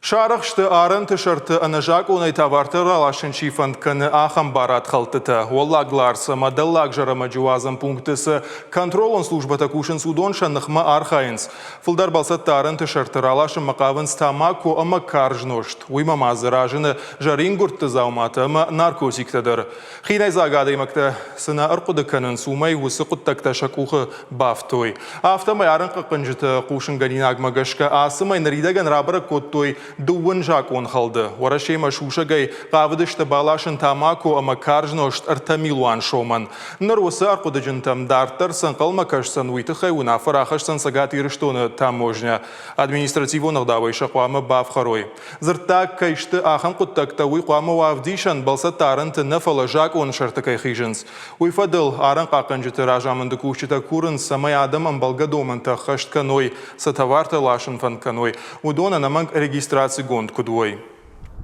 Сарӕх сты арӕнты сӕрты ӕнӕзакъонӕй товартӕ раласын чи фӕнд кӕны, ахӕм барадхӕлдтытӕ. Уӕллаг Ларс ӕмӕ Дӕллаг Зӕрӕмӕджы уадзӕн пункты цы контролон службӕтӕ кусынц, уыдон сӕ ныхмӕ архайынц. Фылдӕр бӕлцӕттӕ арӕнты сӕрты раласынмӕ хъавынц тамако ӕмӕ карз нозт. Уыимӕ ма дзы разыны зӕрингуырдты дзауматӕ ӕмӕ наркотиктӕ дӕр. Хинӕйдзаг адӕймӕгтӕ цы нӕ ӕрхъуыды кӕнынц, уымӕй уыцы хъуыддӕгтӕ сӕ къухы бафтой. Афтӕмӕй арӕнхъахъхъӕнджыты хъусынгӕнинагмӕ гӕсгӕ ацы мӕй ныридӕгӕн рабӕрӕг кодтой дыууын закъонхӕлды. Уӕрӕсемӕ сусӕгӕй хъавыдысты баласын тамако ӕмӕ карз нозт 3 милуан сомӕн. Ныр уыцы ӕрхъуыдыджынтӕм дарддӕр цы ӕнхъӕлмӕ кӕсдзӕн, уый тыххӕй уынаффӕ рахӕсдзӕн Цӕгат Ирыстоны таможнӕ. Административон ӕгъдауӕй сӕ хъуамӕ бафхӕрой. Дзырддаг кӕй сты ахӕм хъуыддӕгтӕ, уый хъуамӕ уа ӕвдисӕн, бӕлцӕттӕ арӕнты нӕ, фӕлӕ закъоны сӕрты кӕй хизынц. Уый фӕдыл арӕнхъахъхъӕнджыты разамынды кусджытӕ курынц, цӕмӕй адӕм ӕмбӕлгӕ домӕнтӕ ӕххӕст кӕной, цы товартӕ ласын фӕнд кӕной, уыдон ӕнӕмӕнг регистрацигонд куыд уой.